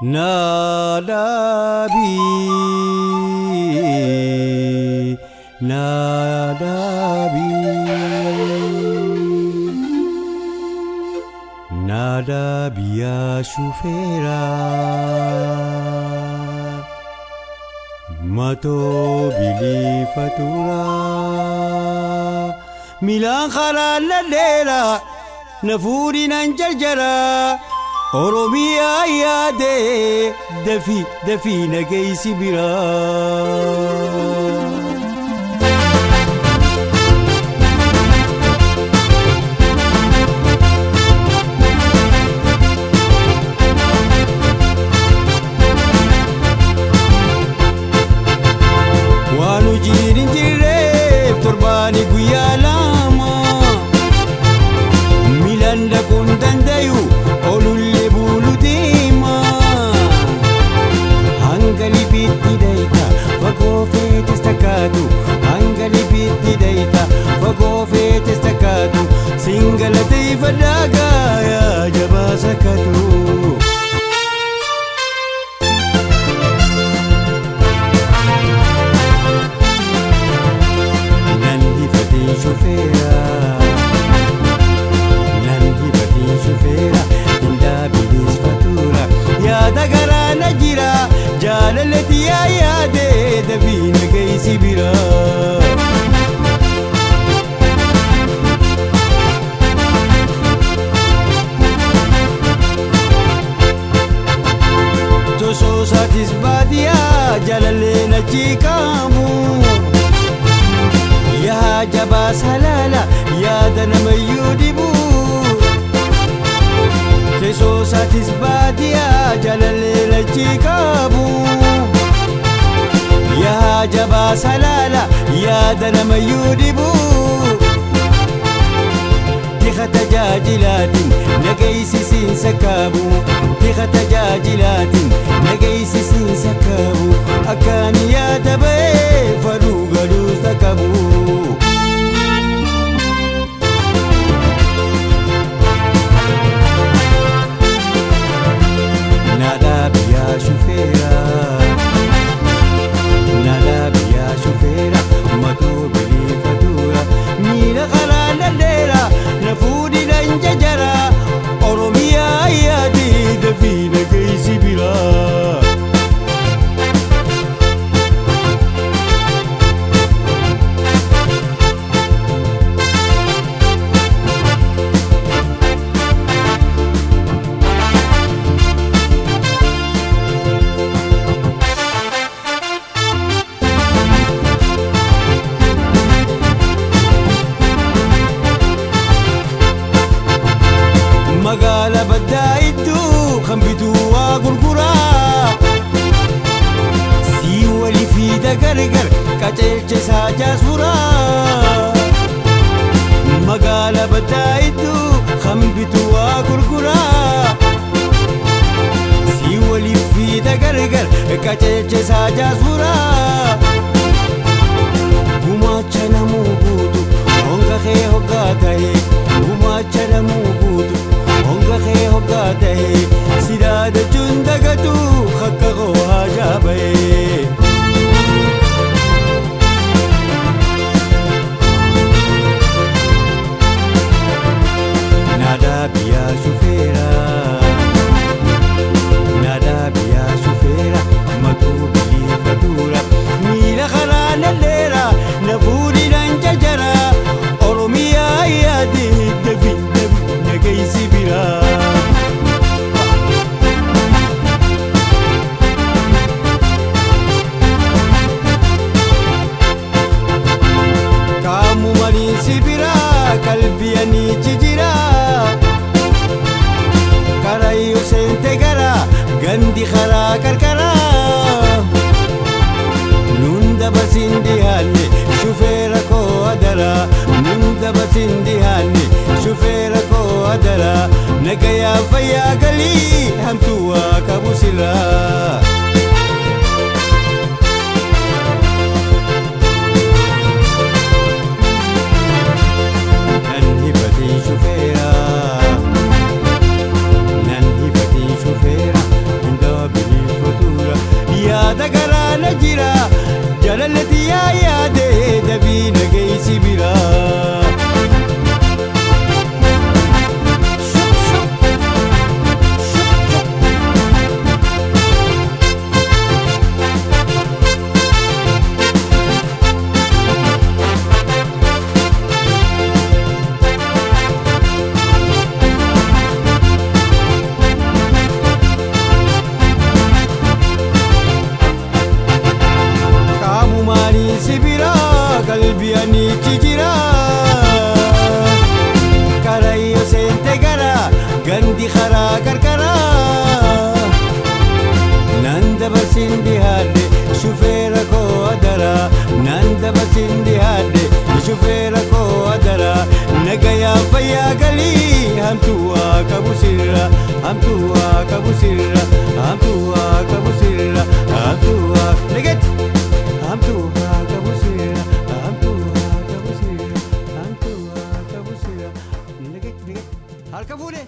Nadabi, nadabi, nadabi ya shufera, mato bili fatura, milan khala lera, nafuri nanjarjara. Oromiyaa yaadee dafii dafii nageessi biraa. Waan hojiin hin jirreef torbaani guyyaa lama miilaan dhaquun dandayu. Olullee bulu deemaa hanga libiitti dayita fagoo feetes takkaatu hanga libiitti dayita fagoo feetes takkaatu singalateeffadhaa gaayaa jabaa sakkatu. Nan hifatee shufeera nan hifatee shufeera. Yaada garaa na jira jaalalatti yaa yaadee dafii nageessi bira. Tosoo isaatis baadiyyaa jaalallee na ciqaamu. Yaa jabaa salaala yaada namayyuu dibu. Teessoo isaatis baadiyyaa jaalallee na ciqaabu. Yaa jabaa salaala yaada namayyuu dibu. Tiqa tajaajilaatiin nageessisiin sakkaabu. Tiqa tajaajilaatiin nageessisiin sakkaabu. Akkaan yaada ba'ee faduu galuus takkabu. Nadabi ya shufeera, nadabi ya shufeera, mato bili fatura, miila karaa lalleera, na fuudhi nan jajara, Oromiyaa yaadee dafii nageessi biraa. Magaala baddaa iddoo kan bituu waa gurguraa. Sii walii fiida gargar qajeelcha isaa jaasfuraa. Magaala baddaa iddoo kan bituu waa gurguraa. Sii walii fiida gargar qajeelcha isaa jaasfuraa. Gumaacha namuu guutu honga kee hoggaa ta'e gumaacha namuu guutu. Honga kee hoggaa ta'e sidaadachuun dagatu akka koo haajaa ba'e. Nadabi ya shufeera, nadabi ya shufeera, matuu bilii fatura, miila karaa lalleera, na fuudhi nan jajara, Oromiyaa yaadee dafii dafii nageessi biraa. Qaamumanii si biraa qalbii ani jijjiira. Karayyuu seente gara gandi karaa qarqaraa. Nun dabarsin dhiyaanne shufeera koo adaraa. Nun dabarsin dhiyaanne shufeera koo adaraa. Nagayaa fayyaa galii hamtuu waa qabu sirraa. Nan hifatee shufeera, nan hifatee shufeera, hin Anichi jira Karayyo seente gara gandi karaa qarqaraa Nan dabarsin dhihaadhe shufeera koo adaraa Nan dabarsin dhihaadhe shufeera koo adaraa Nagayaa fayyaa galii hamtuu haa qabu sirra hamtuu haa qabu sirra hamtuu haa qabu sirra hamtuu haa nagatti hamtuu haa qabu sirra hamtuu haa qabu sirra hamtuu haa qabu sirra nagatti nagatti harka fuudhe.